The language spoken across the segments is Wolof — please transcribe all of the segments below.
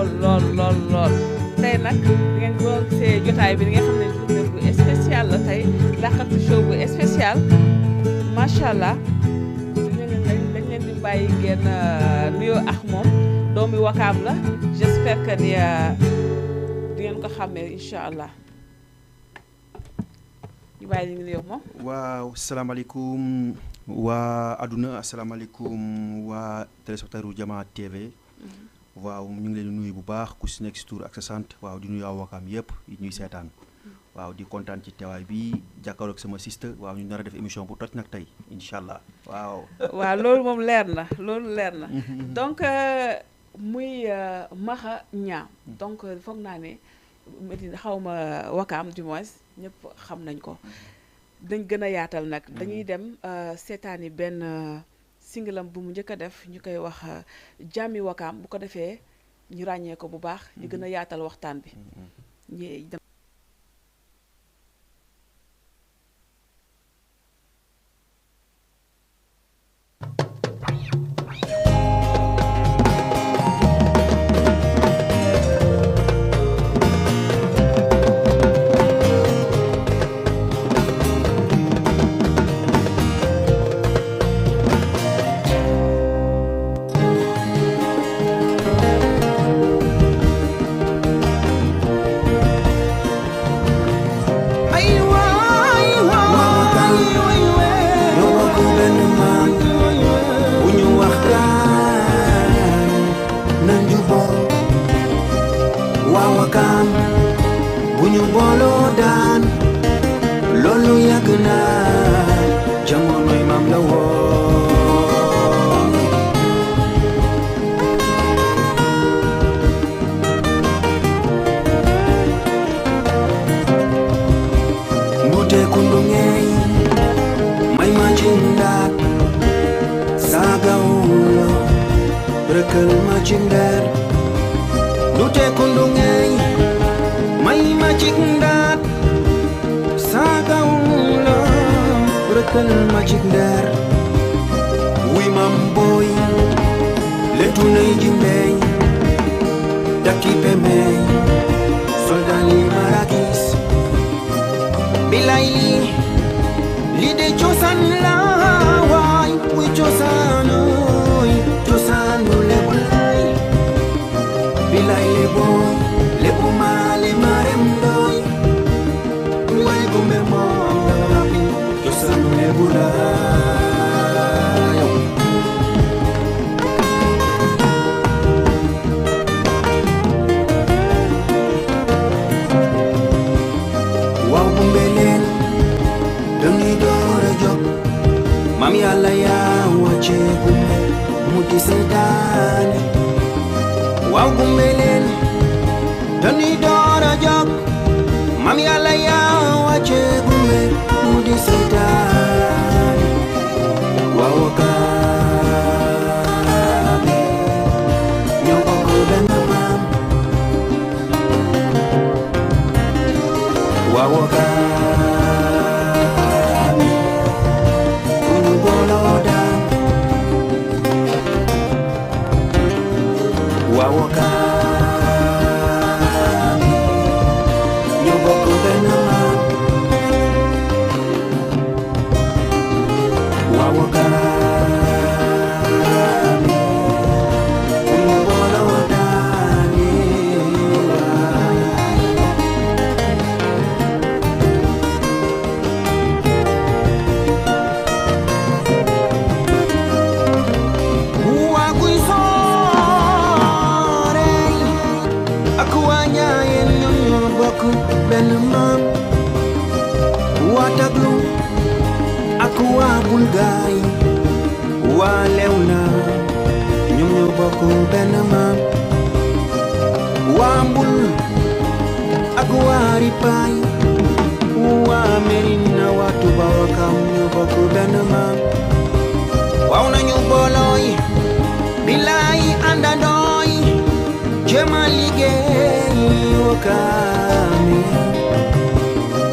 lool tey nag ngeen boo gisee jotaay bi di nga xam ne journée bu spécial la tey laqatu show bu spécial macha allah dañ leen di bàyyi ngeen nuyoo ak moom doomi Wakaam la j'espère que ni di ngeen ko xàmmee incha allah ñu bàyyi li ngi nuyoo moom. waaw salaamaaleykum waa àdduna asalaamaaleykum waa téléspectateur Jama TV. waaw ñu ngi leen di nuyu bu baax ku si nekk si tur ak sa sant waaw di nuyu waa Wakaam yëpp ñuy seetaan waaw di kontaan ci teewaay bi jàkkaarloog sama siste waaw ñu nar a def émission bu toj nag tey incha allah waaw. waaw loolu moom leer na donc muy Maxa Niang donc foog naa ne Medina xawma Wakaam du moins ñëpp xam nañ ko dañ gën a yaatal nag dañuy dem seetaani benn singalam bu mu njëkk a def ñu koy wax Jàmmi Wakaam bu ko defee ñu ràññee ko bu baax ñu gën a yaatal waxtaan bi ñi dem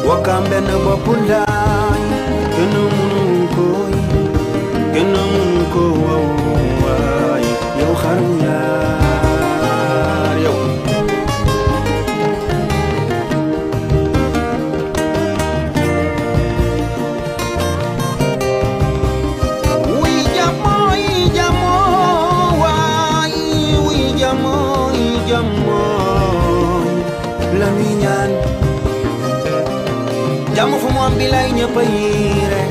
Wakaam benn bopp laay kenn mënu ko kenn mënu ko waay yow xaru ñaar yow jàmm mooy la ñuy ñaan jàmm fu mu am bi lay ñëpp a yiire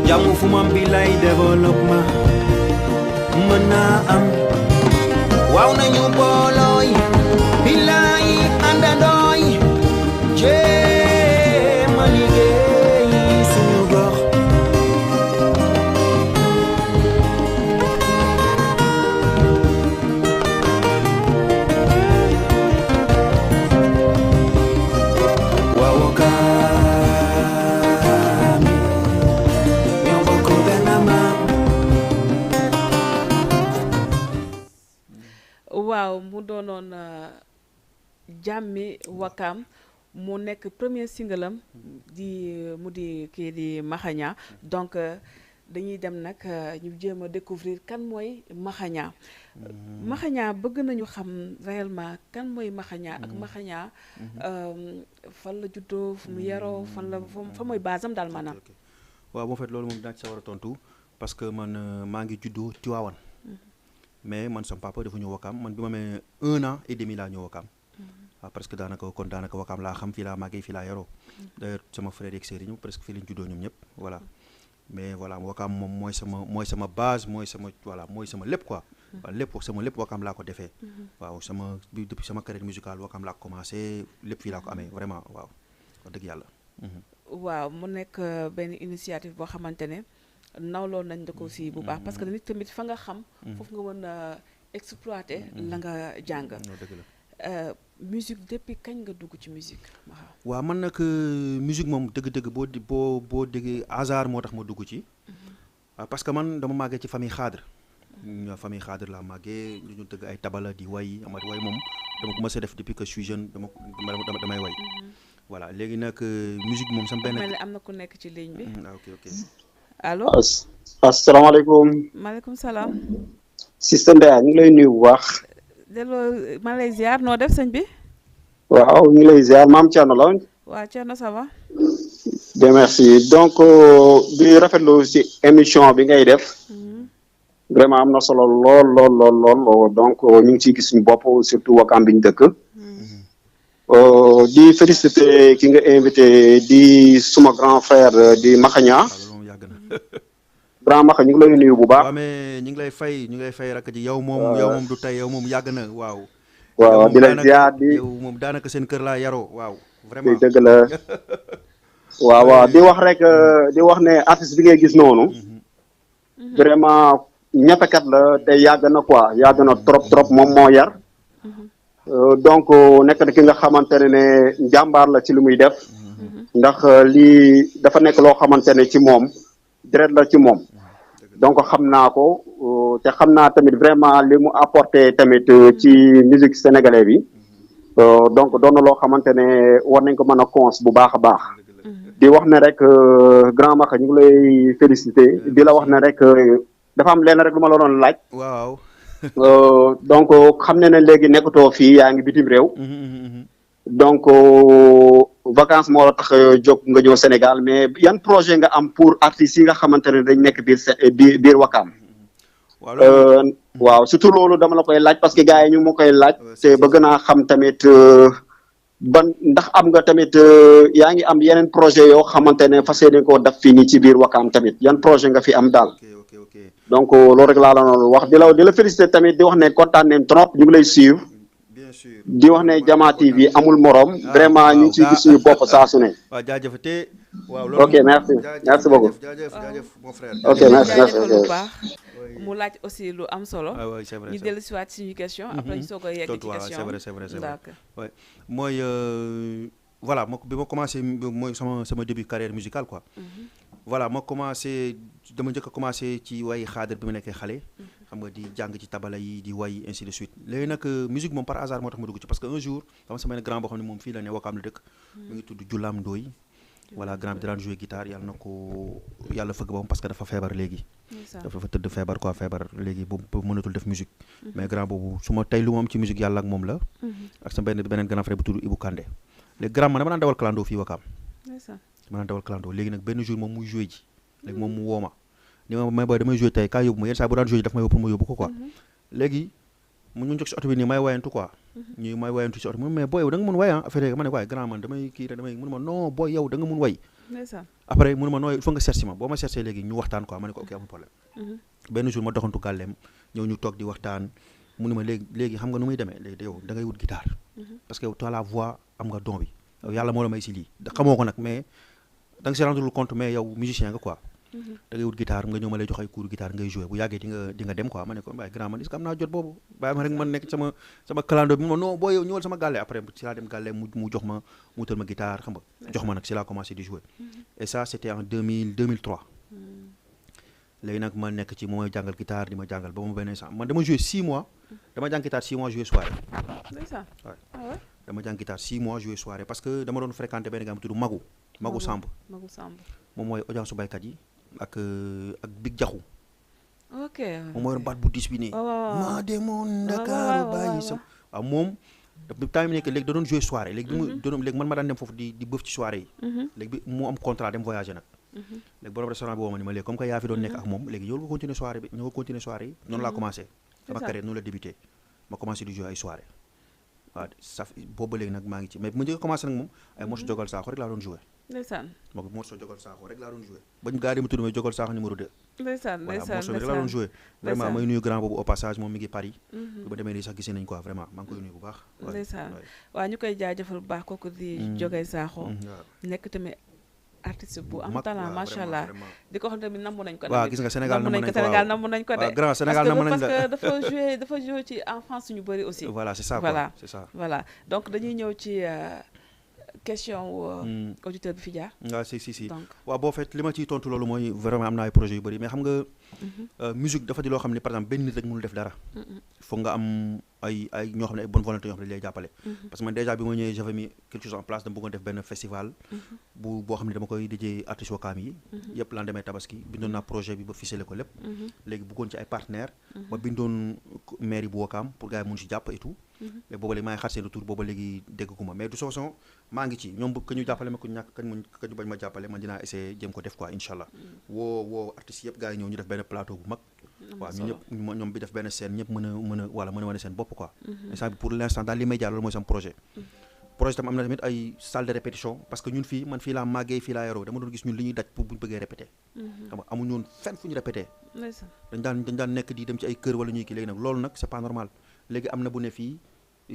jàmm fu mu am bi lay développement mën naa am waaw nañu boolooy bi lay àndandooy jéem a liggéey suñu gox waaw Wakaam ñoo bokk benn maam waaw mu doonoon jàmmi Wakaam mu nekk premier single am mu di kii di Maxaña donc dañuy dem nag ñu jéem a découvrir kan mooy Maxaña Maxaña bëgg nañu xam réellement kan mooy Maxaña ak Maxaña fan la juddoo fu mu yaroo fa mooy basam daal maanaam. waaw moo fait loolu moom dinaa ci sawar a tontu parce que man maa ngi juddoo Tiwaawan mais man sama papa dafa ñëw Wakaam man bi ma amee 1 an et demi laa ñëw Wakaam waaw parce que daanaka Wakaam laa xam fii laa màggee fii laa yaroo d'ailleurs sama frère yeeg sœur yi ñëpp presque fii lañ juddoo ñoom ñëpp voilà mais voilà Wakaam moom mooy sama base mooy sama lépp quoi waaw lépp Wakaam laa ko defee waaw depuis sama carrière musicale Wakaam laa ko commencé lépp fii laa ko amee vraiment waaw wax dëgg yàlla waaw mu nekk benn initiative boo xamante ne nawloo nañ da ko aussi bu baax parce que nit tamit fa nga xam foofu nga mën a exploiter la nga jàng dëgg la musique depuis kañ nga dugg ci musique waaw man nag musique moom dëgg-dëgg boo déggee hasard moo tax ma dugg ci waaw parce que man dama màggee ci famille xaadre laa màggee ñu tëgg ay tabala di way amat way moom dama ko mës a def depuis que je suis jeune damay way voilà léegi nag musique moom sama benn mel ni am na ku nekk ci ligne bi ok allo asalaamaaleykum maaleykum salaam Sista Ndeya ñu ngi lay nuyu bu baax delloo ma lay ziar noo def sëñ bi waaw ñu ngi lay ziar maam Thierno la waaw Thierno ça va bien merci donc di rafetlu ci émission bi ngay def vraiment am na solo lool donc ñu ngi ciy gis suñu bopp surtout Wakaam bi ñu dëkk di féliciter ki nga invité di suma grand frère di Maxaña grand Maxa ñu ngi lay nuyu bu baax. waaw mais ñu ngi lay fay rakk ji yow moom du tey yow moom yàgg na waaw. waaw di la ziar yow moom daanaka seen kër laa yaroo waaw. vraiment dëgg la waaw di wax rek di wax ne artiste bi ngay gis noonu. vraiment ñapekat la te yàgg na quoi yàgg na trop moom moo yar. donc nekk na ki nga xamante ne njàmbaar la ci li muy def. ndax lii dafa nekk loo xamante ne ci moom deret la ci moom. donc xam naa ko te xam naa tamit vraiment li mu apporté tamit ci musique sénégalais bi donc doon na loo xamante ne war nañ ko mën a cons bu baax a baax di wax ne rek grand Maxa ñu ngi lay félicité di la wax ne rek dafa am lenn rek lu ma la doon laaj waaw donc xam ne léegi nekkatoo fii yaa ngi bitim réew donc vacances moo la tax jóg nga ñëw Sénégal mais yan projet nga am pour artistes yi nga xamante ne dañ nekk biir Wakaam waaw surtout loolu dama la koy laaj parce que gars yi ñu ma koy laaj te bëgg naa xam tamit ban ndax am nga tamit yaa ngi am yeneen projet yoo xamante ne fas yéene koo def fii nii ci biir Wakaam tamit yan projet nga fi am daal donc loolu rek laa la noonu wax di la féliciter tamit di wax ne kontaan nañ trop ñu ngi lay suivre di wax ne Jama TV amul morom vraiment ñu ngi ciy gis suñu bopp saa su ne. waaw jaajëfate waaw ok merci beaucoup. jaajëf mon frère. ok merci lu baax mu laaj aussi lu am solo. waaw c'est vrai ñu dellu si waat suñu question. après ñu soog a yegg ci question c'est vrai d'accord mooy voilà bi ma commencé mooy sama début carrière musicale quoi. voilà ma commencé dama njëkk a commencé ci way xaadar bi ma nekkee xale. xam nga di jàng ci tabala yi di way ainsi de suite léegi nag musique moom par hasard moo tax ma dugg ci parce que un jour dama sama benn grand boo xam ne moom fii la ne Wakaam la dëkk mu ngi tudd Julam Ndoy voilà grand bi daan jouer guitare yàlla na ko yàlla fëgg boppam parce que dafa feebar léegi dafa tëdd feebar quoi feebar léegi boobu mënatul def musique mais grand boobu su ma tey lu ma am ci musique yàlla ak moom la ak sama beneen grand frère bu tudd Ibou Kandé léegi grand man dama daan dawal clando fii Wakaam dama daan dawal clando léegi nag benn jour moom muy jouer ji léegi moom mu wooma ni ma may booy damay jouer tey kaa yóbbu ma yenn saa bu daan jouer ji daf ma yóbbu pour ma yóbbu ko quoi léegi mu ñu jox si oto bi nii may wayantu quoi ñuy may wayantu si oto bi mais booy yow da nga mun way affaire ma ne waaye grand man damay kii rek damay mun ma non booy yow da nga mun way après mun ma nooy il faut nga seet si ma boo ma seetsee léegi ñu waxtaan quoi ma ne ko ok amul problème benn jour ma doxantu gàlleem ñëw ñu toog di waxtaan mu ne ma léegi xam nga nu muy demee léegi yow da ngay wut guitare parce que yow t'as la voix am nga don bi yow yàlla moo la may si lii xamoo ko nag mais da nga si rendre compte mais yow musicien nga quoi da ngay wut guitare nga ñëw ma lay jox ay cours guitare ngay jouer bu yàggee di nga dem quoi ma ne ko waaye grand man est-ce que am naa jot boobu bàyyi ma rek man nekk sama calando bi ma non boo yow ñëwal sama gàlle après si laa dem gàlle mu jox ma mu wutal ma guitare xam nga jox ma nag si laa commencé di jouer et ça c'était en 2003 léegi nag ma nekk ci moo may jàngal guitare di ma jàngal ba ma benn instant man dama jouer 6 mois dama jàng guitare 6 mois jouer soirée waaw dama jàng guitare 6 mois jouer soirée parce que dama doon fréquenter benn gars bu tudd Magu Samb moom mooy audience su baykat yi ak Big Jaxu ok moom mooy baat bu dis bi nii maa demoon Dakar bàyyi sam waaw moom temps yi nekk léegi da doon jouer soirée léegi man ma daan dem foofu di bëf ci soirée yi léegi bi mu am contrat dem voyager nag léegi borom restaurant bi woo ma ni ma léegi comme que yaa fi doon nekk ak moom léegi yow nga continuer soirée bi ñoo continuer soirée yi noonu laa commencé sama carrière noonu la débuté ma commencé di jouer ay soirée waaw saf boobu ba léegi nag maa ngi ci mais bu ma njëkk commencé nag moom ay morceau jogal saaxo rek laa doon jouer ndeysaan morceau jogal saaxo rek laa doon jouer bañ gaa dema tudd may jogal saaxo numéro 2 ndeysaan voilà morceau bi rek laa doon jouer vraiment may nuyu grand boobu au passage moom mi ngi Paris bu ma demee nii sax gisee nañ quoi vraiment maa ngi koy nuyu bu baax ndeysaan waaw ñu koy jaajëfal bu baax kooku di jogay saaxo nekk tamit artiste bu am talent macha allah di ko xam tamit namm nañ ko waaw gis nga Sénégal namm nañ ko de grand Sénégal namm nañ la parce que dafa joué ci en France ñu bëri aussi voilà c'est ça quoi c'est ça voilà donc dañuy ñëw ci question auditeur bi fi jaar waaw si waaw boo fait li ma ciy tontu loolu mooy vraiment am na ay projets yu bëri mais xam nga musique dafa di loo xam ne par exemple benn nit rek mënul def dara foog nga am ay ñoo xam ne ay bonne volonté ñoo xam ne lay jàppale parce que man déjà bi ma ñëwee j'avais mis quelque chose en place dama bëggoon def benn festival boo xam ne dama koy déjee artistes wakaam yi yëpp lan demee tabaski bindoon naa projet bi ba ficelé ko lépp léegi bëggoon ci ay partenaires ba bindoon mairie bu wakaam pour gars yi mun si jàpp et tout mais booba léegi maa ngi xaar seen retour booba léegi dégguma mais du façon maa ngi ci ñoom ka ñu jàppale ma ku ñàkk ka ñu bañ ma jàppale man dinaa essayer jéem ko def quoi incha allah woo artistes yëpp gars yi ñëw ñu def benn plateau bu mag waaw ñu ñëpp ñoom bi def benn scène ñëpp mën a wane seen bopp quoi instant bi pour l'instant daal li may jaar loolu mooy sama projet tam am na tamit ay salle de répétition parce que ñun fii man fii laa màggee fii laa yaroo dama doon gis ñun li ñuy daj pour buñu bëggee répété xam nga amuñu woon fenn fu ñu répété dañ daan nekk di dem ci ay kër wala ñuy kii léegi nag loolu nag c'est pas normal léegi am na bu ne fii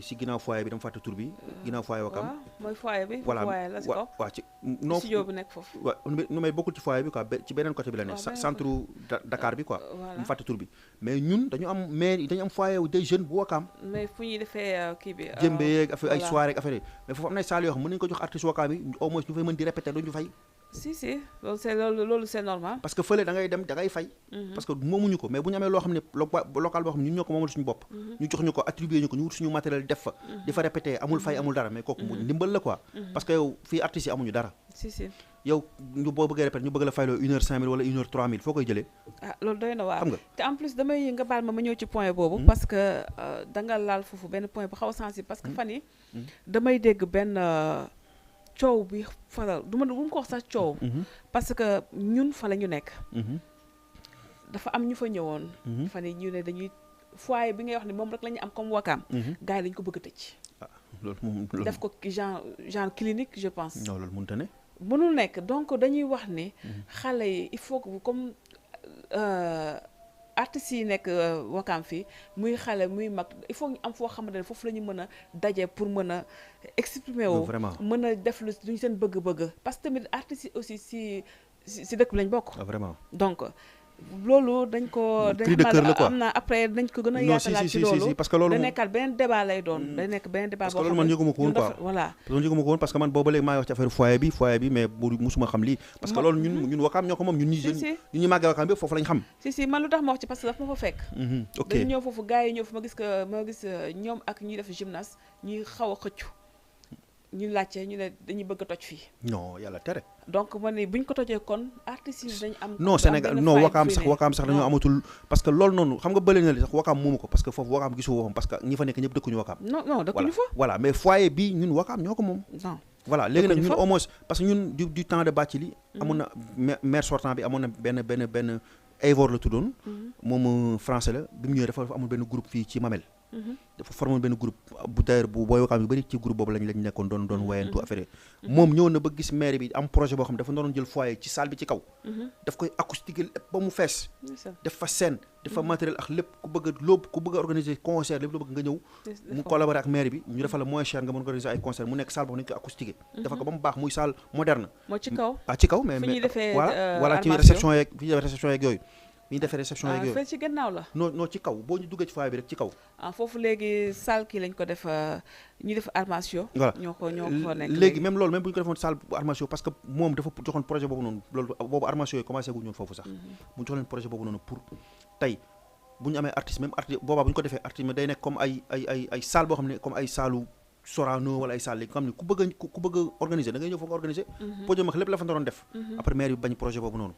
si ginnaaw foyer bi dama fàtte tur bi ginnaaw foyer wakam mooy foyer bi voilà waaw ci non studio bi nekk foofu waaw nu may bokkul ci foyer bi quoi ci beneen côté bi la ne centre Dakar bi quoi mu fàtte tur bi mais ñun dañu am maire dañu am foyer des jeunes bu wakaam mais fu ñuy defee kii bi jëmbe yeeg affaire ay soirée ak affaire yi mais foofu am na ay salles yoo xam mën nañu ko jox artiste wakaam yi au moins ñu fay mën di répéter duñu fay si loolu c'est normal parce que fële da ngay dem da ngay fay parce que moomuñu ko mais bu ñu amee loo xam ne local boo xam ne ñun ñoo ko moomal suñu bopp ñu jox ñu ko attribué ñu ko ñu wut suñu matériel def fa di fa répété amul fay amul dara mais kooku mu ndimbal la quoi parce que yow fii artistes yi amuñu dara yow ñu boo bëggee répété ñu bëgg la fayloo 1h5000 wala 1h3000 foo koy jëlee loolu doy na waar xam nga te en plus damay nga baal ma ñëw ci point boobu parce que da nga laal foofu benn point bu xaw a sensible parce que fan yi damay dégg benn coow bi faral bu mu ko wax sax coow parce que ñun fa la ñu nekk dafa am ñu fa ñëwoon fan yi ñu ne dañuy foyer bi ngay wax ne moom rek la ñu am comme wakaam gars yi dañu ko bëgg a tëj loolu moom def ko genre clinique je pense non loolu mënut a ne mënul nekk donc dañuy wax ne xale yi il faut que comme artistes yi nekk wakaam fii muy xale muy mag il faut ñu am foo xamante ne foofu la ñu mën a daje pour mën a exprimer wu mën a def lu ñu seen bëgg-bëgg parce que tamit artistes yi aussi si dëkk bi lañ bokk vraiment donc loolu dañ ko am na après dañ ko gën a yaatalaat ci loolu parce que loolu da nekkaat beneen débat lay doon day nekk beneen débat parce que loolu man yëguma ko woon quoi voilà parce que yëguma ko woon parce que man booba léegi maa ngi wax ci affaire foyer bi mais bu musuma xam lii parce que loolu ñun wakaam ñoo ko moom ñun ñi màggee wakaam bi foofu lañ xam si man lu tax ma wax ci parce que daf ma fa fekk ok dañu ñëw foofu gars yi ñëw fi ma gis ñoom ak ñuy def gymnase ñuy xaw a xëccu ñu laajte ñu ne dañuy bëgg a toj fii non yàlla tere donc ma ne buñ ko tojee kon artistes yi dañ am non Sénégal non wakaam sax dañoo amatul parce que loolu noonu xam nga bële na li sax wakaam moomu ko parce que foofu wakaam gisu woon parce que ñi fa nekk ñëpp dëkkuñu wakaam non dëkkuñu fa voilà mais foyer bi ñun wakaam ñoo ko moom non voilà léegi nag ñun au moins parce que ñun du temps de Bathily amoon na maire sortant bi amoon na benn Eivor la tuddoon moom français la bi mu ñëwee dafa amul benn groupe fii ci Mamel dafa formé benn groupe bu d'ailleurs bu booy wakaam yu bëri ci groupe boobu lañ nekkoon doon wayantu affaire moom ñëw na ba gis maire bi am projet boo xam dafa doon jël foyer ci salle bi ci kaw daf koy acoustique ba mu fees def fa scène def fa matériel ak lépp ku bëgg a organiser concert lépp loo bëgg nga ñëw mu collaborer ak maire bi ñu defal la moins cher nga mën organiser ay concert mu nekk salle boo xam ne dañ koy acoustique dafa ko ba mu baax muy salle moderne ci kaw ci kaw mais voilà ci réception yeeg yooyu bi ñu defee réception yeeg yooyu fee ci gannaaw la non ci kaw boo ñu duggee ci foyer bi rek ci kaw foofu léegi salle kii lañ ko def ñu def armation voilà ñoo ko fa nekk léegi même loolu même bu ñu ko defoon salle bu armation parce que moom dafa joxoon projet boobu noonu loolu boobu armation yi commencé guñu woon foofu sax bu ñu joxoon projet boobu noonu pour tey bu ñu amee artiste même artiste boobaa bu ñu ko defee artiste mais day nekk comme ay salle boo xam ne comme ay sallu Sorano wala ay salle léegi xam ne ku bëgg a organiser da ngay ñëw foofu organiser podium ak lépp la fa doon def après maire bi bañ projet boobu noonu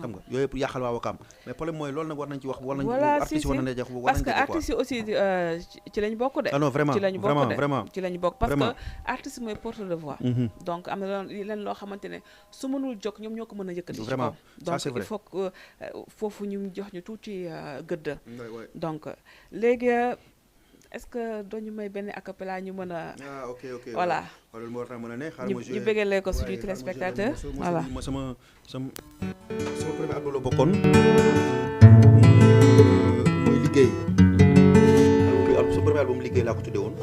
xam nga yooyu yëpp yàqal waa Wakaam mais problème mooy loolu nag war nañ ci wax artistes yi war nañ ci parce que artistes yi aussi ci lañ bokk de non vraiment vraiment ci lañ bokk parce que artiste mooy porte de voix donc am na leen loo xamante ne su mënul jóg ñoom ñoo ko mën a yëkkati ci kaw donc il faut que foofu ñu jox ñu tuuti gëdd donc léegi est-ce que dooñu may benn acapella ñu mën a ok voilà loolu moo war naa mën a ne ñu bëggalee ko suñuy téléspectateurs voilà sama premier album la bokkoon muy liggéey sa premier album liggéey laa ko tuddee woon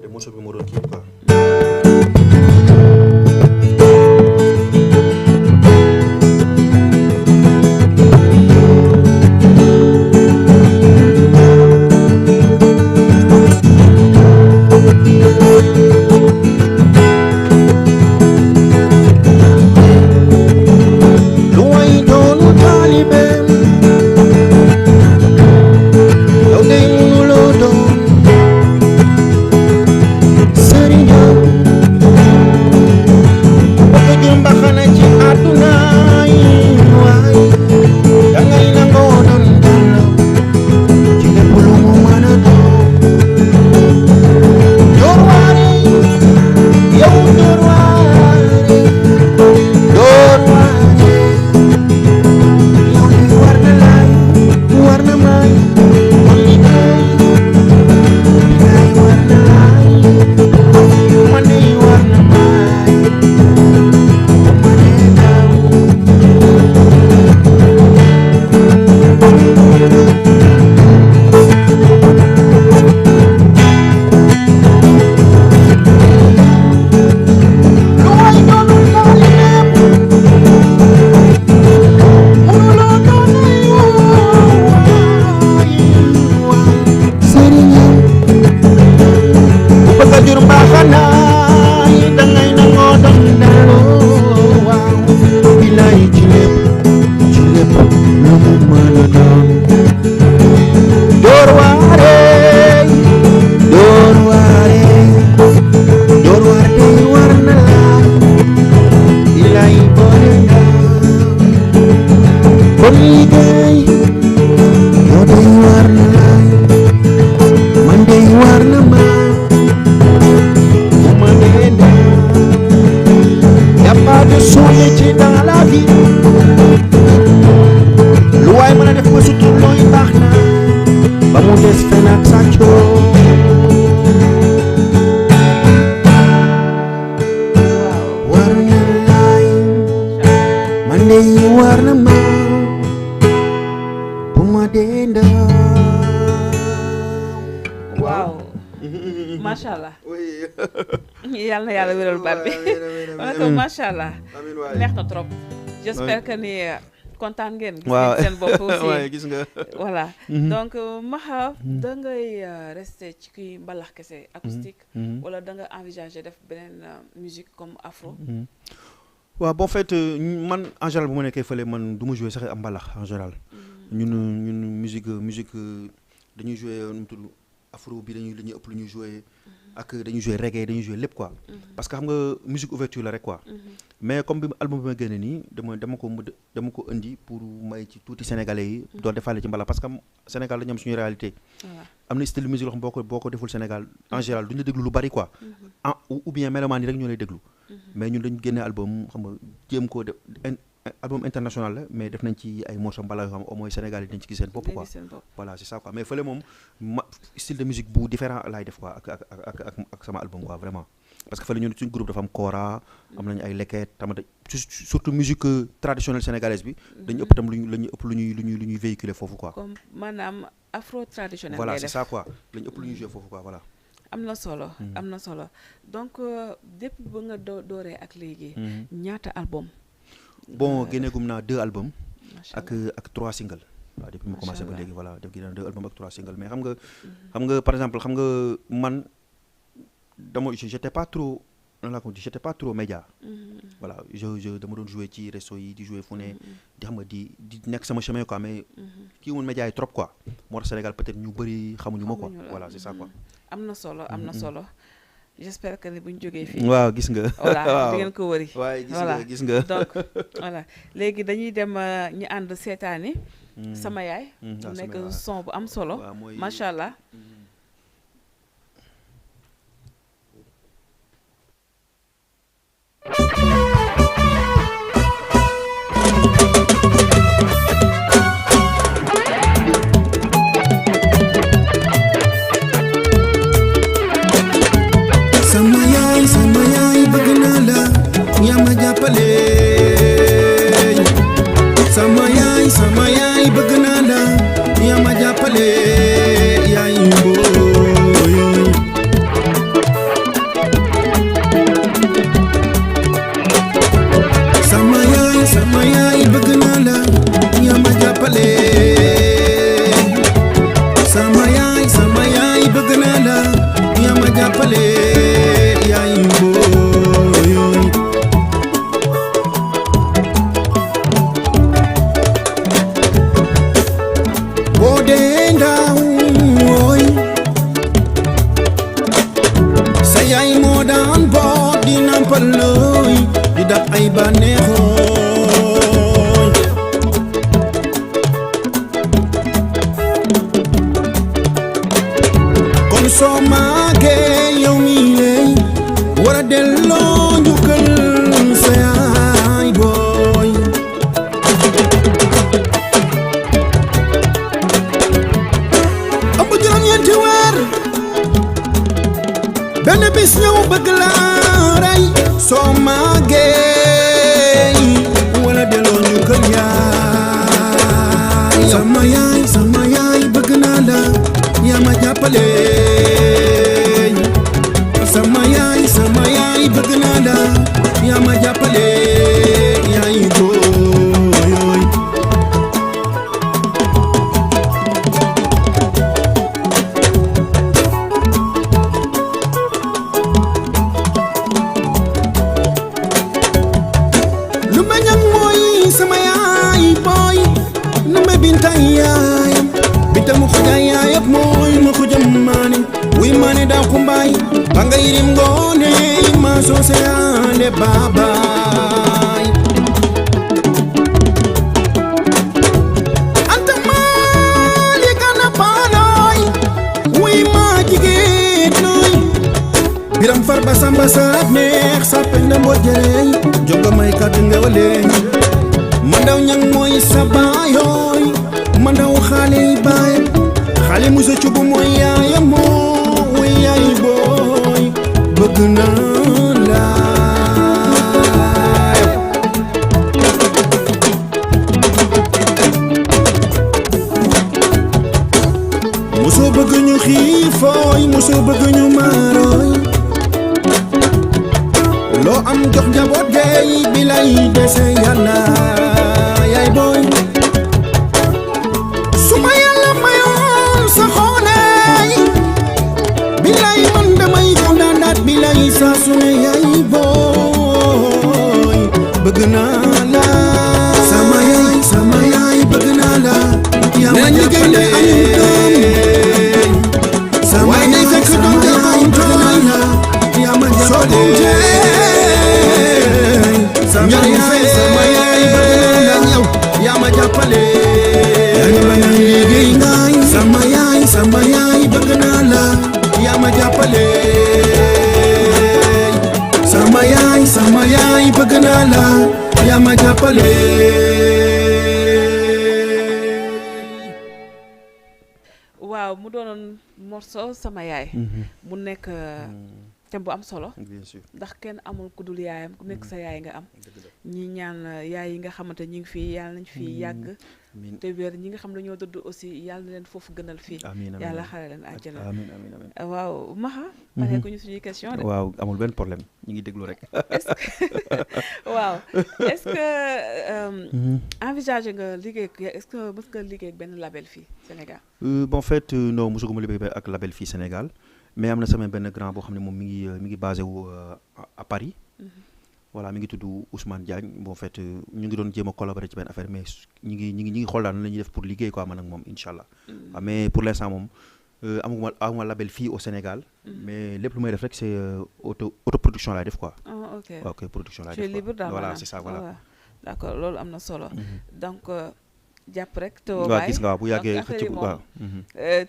te morceau bi moo doon kii quoi yàlla na yàlla wéral baat bi wala ko macha allah neex na trop j'espère que ni kontaan ngeen gis ngeen seen bopp aussi gis nga voilà donc Maxa da ngay rester ci kii mbalax kese acoustique wala da nga envisager def beneen musique comme afro waaw bon en fait man en général bu ma nekkee fële man du ma jouer sax am mbalax en général ñun musique dañuy jouer nu mu tudd afro bi dañuy li ñuy ëpp lu ñuy jouer ak dañuy jouer reggae dañuy jouer lépp quoi parce que xam nga musique ouverture la rek quoi mais comme bi album bi ma génne nii dama ko indi pour may ci tuuti sénégalais yi doon defaale ci mbalax parce que Sénégal dañu am suñu réalité am na style musique loo xam boo ko deful Sénégal en général duñu la déglu lu bari quoi ou bien mélomane yi rek ñoo lay déglu mais ñun dañu génne album xam nga jéem koo def album international la mais def nañ ci ay morceaux mbalax yoo xam au moins Sénégal yi dañ ci gis seen bopp quoi voilà c'est ça quoi mais fële moom style de musique bu différent laay def quoi ak sama album quoi vraiment parce que fële ñun suñu groupe dafa am kora am nañu ay leket tamit surtout musique traditionnelle sénégalaise bi dañu ëpp tam lañu ëpp lu ñuy véhiculer foofu quoi comme maanaam afro traditionnel voilà c'est ça quoi lañu ëpp lu ñuy jouer foofu quoi voilà am na solo donc depuis ba nga dooree ak léegi ñaata album bon génneegum naa 2 albums ak 3 singles waaw depuis mu commencé ba léegi voilà def génne 2 albums ak 3 singles mais xam nga par exemple xam nga man j'étais pas trop j'étais pas trop média voilà je dama doon jouer ci réseau yi di jouer fu ne di xam nga di nekk sama chemin quoi mais kii woon média yi trop quoi moo tax Sénégal peut-être ñu bëri xamuñu ma quoi voilà c'est ça quoi am na solo j'espère que bu ñu jógee fii waaw gis nga voilà di ngeen ko wëri waaye gis nga donc voilà léegi dañuy dem ñu ànd seetaani sama yaay mu nekk son bu am solo macha allah sama yaay bëgg naa la yaa ma jàppale sama yaay bëgg naa la yaa ma jàppale yaay mbooy sama yaay bëgg naa la yaa ma jàppale sama yaay bëgg naa la yaa ma jàppale yaay mbooy boo dee ndaw wooy sa yaay moo daan boot di nampal looy di dab ay bànneexooy kon soo màggee yow mi lay war a delloo njukkal sa yaay booy ëmb juróom-ñeenti weer benn bis ñëw bëgg la rey soo màggee war a delloo njukkal yaay sama yaay bëgg naa la yaa ma jàppale sama yaay bëgg naa la yaa ma jàppale yaay booy lu ma ñam mooy sama yaay booy lu ma binta yaayam binta mu xuja yaayam mooy mu xujam maane wuy maane daa kumbaay banga yirim ngoone ma soose yaale baabaay anta maali kana paanoy wuy ma jigéen nooy biram farba samba saab neex sa penda mboot jëreey jonga may kàddu ngewaleey ma ndaw ñang mooy sa baayooy ma ndaw xaale yi baay xaale musa cubu mooy yaayam mooy yaay booy bëgg naa la musoo bëgg ñu xiifooy musoo bëgg ñu maarooy loo am jox njaboot geey bi lay dese yàlla yaay booy suma yàlla mayoon sa xooneey bi lay man damay kondaanaat bi lay saa su ne yaay booy bëgg naa la sama yaay bëgg naa la yaa ma jàppale waaye day fekk doon jamono tooy yaa ma jàppale sama yaay bëgg naa la yaa ma jàppale sama yaay bëgg naa la yaa ma jàppale sama yaay bëgg naa la yaa ma jàppale. waaw mu doonoon morceau sama yaay. mu nekk thème bu am solo. bien sûr ndax kenn amul ku dul yaayam ku nekk sa yaay nga am. ñi ñaan yaay yi nga xamante ñi ngi fii yàlla nañ fii yàgg. te wér ñi nga xam dañoo dëdd aussi yàlla na leen foofu gënal fii. amiin amiin yàlla xare leen àjjana. amiin amiin amiin. waaw Maxa. pare ko ñu suñuy question de. waaw amul benn problème ñu ngi déglu rek. waaw est-ce que envisagé nga liggéey est-ce que mës nga liggéey ak benn label fii Sénégal. Bon en fait non mosuguma liggéey ak label fii Sénégal mais am na sama benn grand boo xam ne moom mi ngi basé wu à Paris. voilà mi ngi tudd Ousmane Diagne bon en fait ñu ngi doon jéem a collaborer ci benn affaire mais ñi ngi xool daal nan la ñuy def pour liggéey quoi man ak moom incha allah. waaw mais pour l'instant moom amuma label fii au Sénégal. mais lépp lu may def rek c'est autoproduction laay def quoi. ah ok ok production laay tu def es quoi libre daal voilà c'est ça voilà. d'accord loolu am na solo. donc jàpp rek te waaw gis nga waaw bu yàggee xëcc waaw.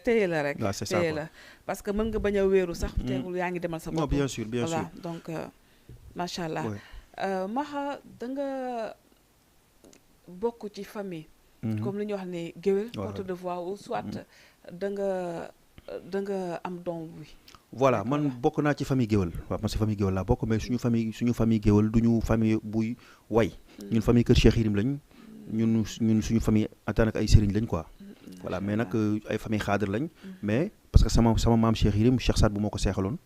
téye la rek. waaw c'est ça téye quoi la parce que mën nga bañ a wéeru sax. teewul yaa ngi demal sa bopp. non bien sûr bien sûr voilà donc macha allah. Maxa da nga bokk ci famille. comme li ñuy wax ne géwél porte de voix ou soit da nga am don bi. voilà man bokk naa ci famille géwél waaw man ci famille géwél laa bokk mais suñu famille géwél duñu famille buy way. ñun famille kër Cheikh Yérim lañ. ñun suñu famille daanaka ay sëriñ lañ quoi. voilà mais nag ay famille xaadir lañ. mais parce que sama maam Cheikh Yérim Cheikh Saad bu moo ko seexaloon.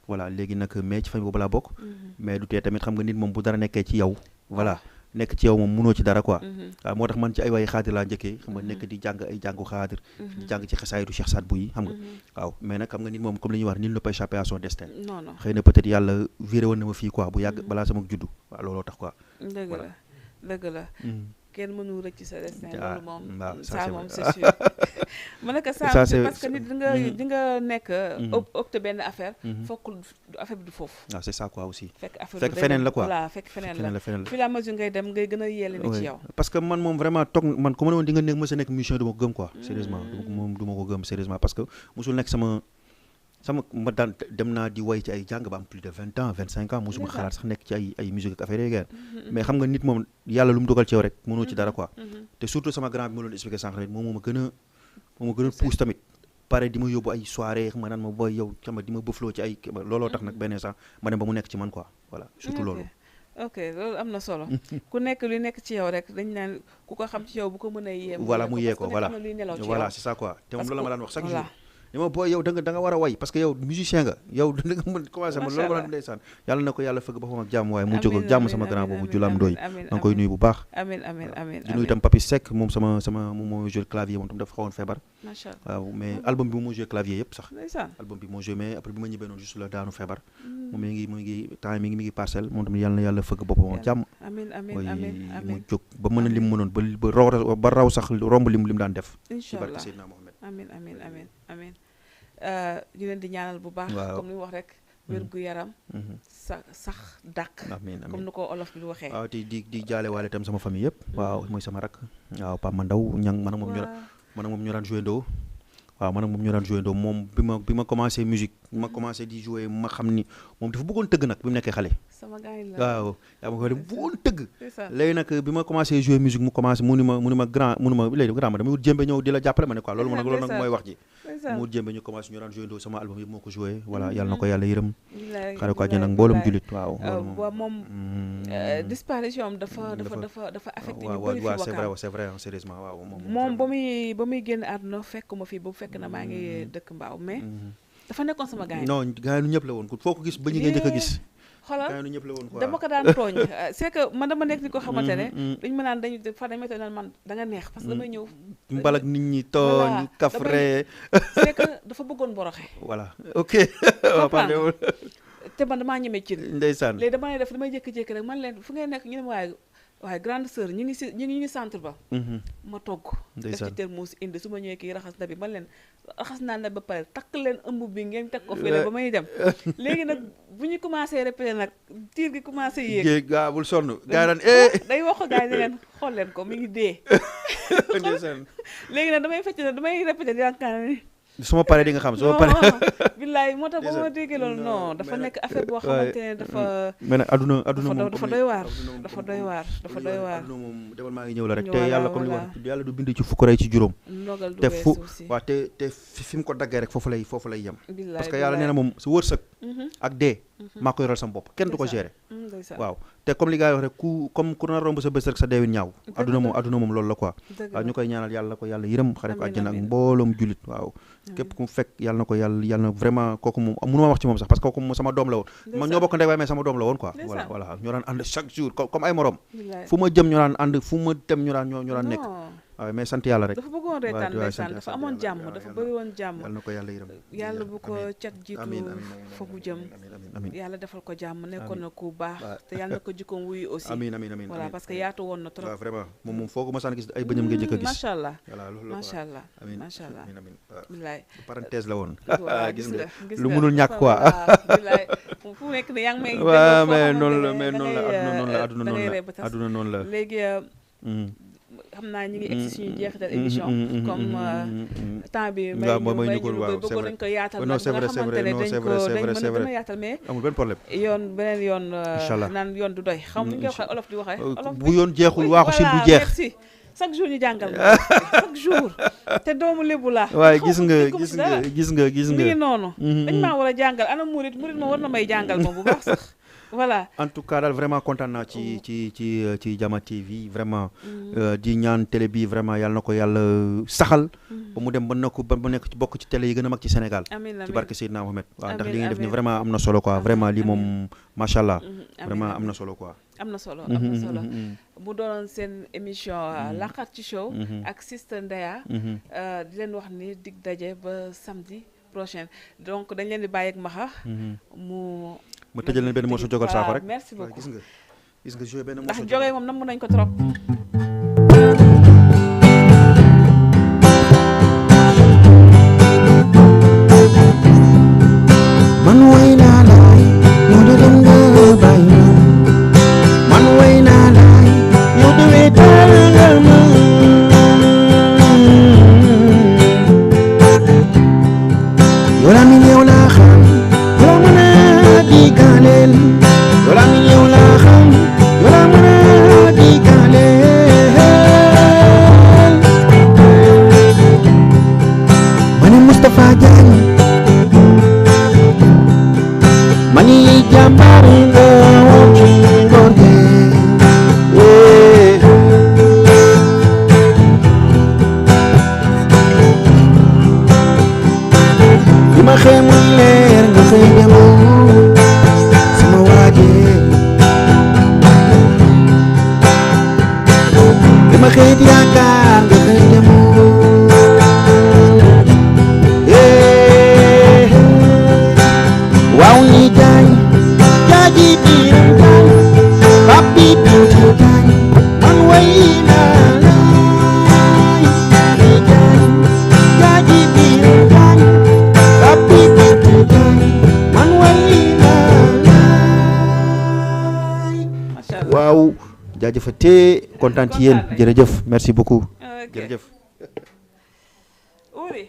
voilà léegi nag mais ci famille boobu laa bokk. mais du tee tamit xam nga nit moom bu dara nekkee ci yow. voilà nekk ci yow moom mënoo ci dara quoi. waaw moo tax man ci ay waay xaadir laa njëkkee xam nga nekk di jàng ay jàngu xaadir. di jàng ci xasaayidu Cheikh Saad bu yi xam nga. waaw mais nag xam nga nit moom comme li ñuy wax nul ne peut échapper à son destin. non non xëy na peut-être yàlla viré woon na ma fii quoi bu yàgg balaa sama juddu waaw looloo tax quoi. dëgg la kenn mënul rëcc sa destin loolu moom ça moom c'est sûr ma ne ko ça c'est parce que nit di nga nekk opté benn affaire fokkul affaire bi du foofu waaw c'est ça quoi aussi fekk feneen la quoi voilà fekk feneen la fi la mesure ngay dem ngay gën a yeele ni ci yow parce que man moom vraiment toog man ku ma ne woon di nga nekk mës a nekk musicien du ma ko gëm quoi sérieusement moom du ma ko gëm sérieusement parce que musul nekk sama ma daan dem naa di way ci ay jàng ba am plus de 20 ans 25 ans mosuma xalaat sax nekk ci ay musique ak affaire yooyu mais xam nga nit moom yàlla lu mu dogal ci yow rek mënoo ci dara quoi te surtout sama grand bi ma doon expliqué sànq rek moom moo ma gën a pousse tamit pare di ma yóbbu ay soirée xam nga naan ma booy yow xam nga di ma bëfloo ci ay looloo tax nag benn sax ma dem ba mu nekk ci man quoi voilà surtout loolu ok loolu am na solo ku nekk lu nekk ci yow rek dañ naan ku ko xam ci yow bu ko mën a yee voilà mu yee ko voilà c'est ça quoi te moom loolu la ma daan wax chaque jour ma booy yow da nga war a way parce que yow musicien nga yow da nga mën commencé ma loolu ma la ndeysaan yàlla na ko yàlla fëgg ba xam ak jàmm waaye mu jóg ak jàmm sama grand boobu Julam Ndoy da nga koy nuyu bu baax amiin di nuyu itam Papi Seck moom sama moom moo joué clavier moom tam dafa xawoon feebar waaw mais album bi moo joué clavier yëpp sax album bi moo joué mais après bi ma ñibbee noonu juste la daanu feebar moom mi ngi temps mi ngi parcelle moom tamit yàlla na yàlla fëgg boppam ak jàmm mu jóg ba mën a lim mënoon ba raw sax romb lim daan def ci barke Seydina Mohamed amiin ñu leen di ñaanal bu baax comme ni mu wax rek wér gu yaram sax dàq comme ni ko olof bi waxee waaw di jaale waale itam sama famille yëpp waaw mooy sama rak waaw Pape Mandaw ñang man ak moom ñu daan joué ndoo waaw man ak moom ñu daan joué ndoo moom bi ma commencé musique ma commencé di joué ma xam ni moom dafa bëggoon tëgg nag bi mu nekkee xale sama gars yi la waaw yaa ma ko def bëggoon tëgg léegi nag bi ma commencé joué musique mu ni ma grand léegi grand ma damay wut jémbe ñëw di la jàppale ma ne quoi loolu nag mooy wax ji mu wut jémbe ñu commencé ñu daan joué ndoo sama album yëpp moo ko joué voilà yàlla na ko yàlla yërëm xare ko àjjana nag mboolum julit waaw moom disparition am dafa affecté ñu bëri fi Wakaam c'est vrai sérieusement waaw moom ba muy génn àdduna fekk ma fii boobu fekk na maa ngi dëkk Mbaaw mais dafa nekkoon sama gars yi non gars yi nu ñëpp la woon foo ko gis ba ñu ngeen njëkk a gis xoolal gars yi nu ñëpp la woon quoi dama ko daan tooñ c'est que man dama nekk ni ko xamante ne dañu ma naan dañu naan man da nga neex parce que damay ñëw mbalak nit ñi tooñ kafre c'est que dafa bëggoon boroxe voilà ok te man damaa ñemee cin ndeysaan léegi damay jékki-jékki rek man leen fu ngay nekk ñu ne waaye grande sœur ñu ngi centre ba ma togg def ci termos indi su ma ñëwee kii raxas na bi man leen raxas naa na ba pare takk leen ëmb bi ngeen teg ko fële ba may dem léegi nag bu ñu commencé répété nag tiir gi commencé yéeg gaa bul sonn gaa daan day wax ko gaa yi ne leen xool leen ko mi ngi dee léegi nag damay fecc nag damay répété di yaakaar ni su ma paree di nga xam su ma paree. billaay moo tax ba ma déggee loolu non dafa nekk affaire boo xamante ne dafa. mais nag adduna moom dafa doy waar dafa doy waar dafa doy waar. adduna moom demal maa ngi ñëw la rek te yàlla comme li wax yàlla du bind ci fukk rek ci juróom. ndogal du te weesu aussi waaw te fi mu ko daggee rek foofu lay yem. billaay parce que yàlla nee na moom su wërsëg. ak dee. maa ko yoral sama bopp kenn du ko gérer. waaw te comme li gars yi wax rek ku na romb sa bés rek sa deewin ñaaw. adduna moom loolu la quoi. waaw ñu koy ñaanal yàlla ko yàlla yërëm xare ko àjjana ak mbooloom jullit waaw. képp ku fekk yàlla na ko yàlla na vraiment kooku moom mënu ma wax ci moom sax parce que kooku moom sama doom la woon. ma ñoo bokk ndey waaye mais sama doom la woon quoi. voilà ñoo daan ànd chaque jour comme ay morom. fu ma jëm ñoo daan ànd fu ma dem ñoo daan nekk. waaw mais sant yàlla rek. dafa bëggoon reetaan ndeysaan dafa amoon jàmm dafa bëri woon jàmm. yàlla na ko yàlla yërëm. yàlla bu ko cat jiitu fa mu jëm. yàlla defal ko jàmm nekkoon na ku baax te yàlla na ko jikkoom wuyu aussi. amiin voilà parce que yaatu woon na trop. waaw vraiment moom foo ko ma saan gis ay bëñam nga jëkk a gis. macha allah voilà loolu la macha allah macha allah. bilaay parenthèse la woon. gis nga lu mënul ñàkk quoi. bilaay fu nekk ne yaa ngi may. waaw mais noonu la adduna noonu la léegi. xam naa ñu ngi egg si suñu jeexital émission comme temps bi may ñu bëggoon nañ ko yaatal nag nga xamante ne dañ mën a yaatal mais amul benn problème beneen yoon naan yoon du doy xam ni nga waxee olof di waxee bu yoon jeexul waaxu sin du jeex merci chaque jour ñu jàngal ma chaque jour te doomu lébu laa waaye gis nga mi ngi noonu dañ maa war a jàngal ana murit ma war na may jàngal moom bu baax sax voilà en tout cas daal vraiment kontaan naa ci Jama TV vraiment di ñaan télé bi vraiment yàlla na ko yàlla saxal ba mu dem ba nekk ci bokk ci télé yi gën a mag ci Sénégal ci barke Seydina Mohamed waaw ndax li ngeen def ni vraiment am na solo quoi vraiment lii moom macha allah vraiment am na solo quoi am na solo mu doonoon seen émission Laqarti ci show ak Sister Ndeya di leen wax ni dig daje ba samedi prochain donc dañ leen di bàyyi ak Maxa ma tëjal leen benn morceau Jogal Saako rek merci beaucoup gis nga joué benn ndax morceau jógee moom namm nañ ko trop man way naa laay yow de dem nga bàyyi ma man way naa laay yow de weetal nga ma yow laa mi yow laa xam yow mën a digaleel yow laa mi yow laa xam yow laa mën a digaleel ma ne Moustapha Diagne mani jàmbaar nga woon ci ngor gi li ma xëy muy leer nga xëy demoo sama waaje li ma xëy di yaakaar nga xëy demoo waaw ñi jaañ jaaji biir jaañ papi biir jaañ man way naa laay ñi jaañ jaaji biir jaañ papi biir jaañ man way naa laay waaw jaajëfatee kontaan ci yéen jërëjëf merci beaucoup jërëjëf Uri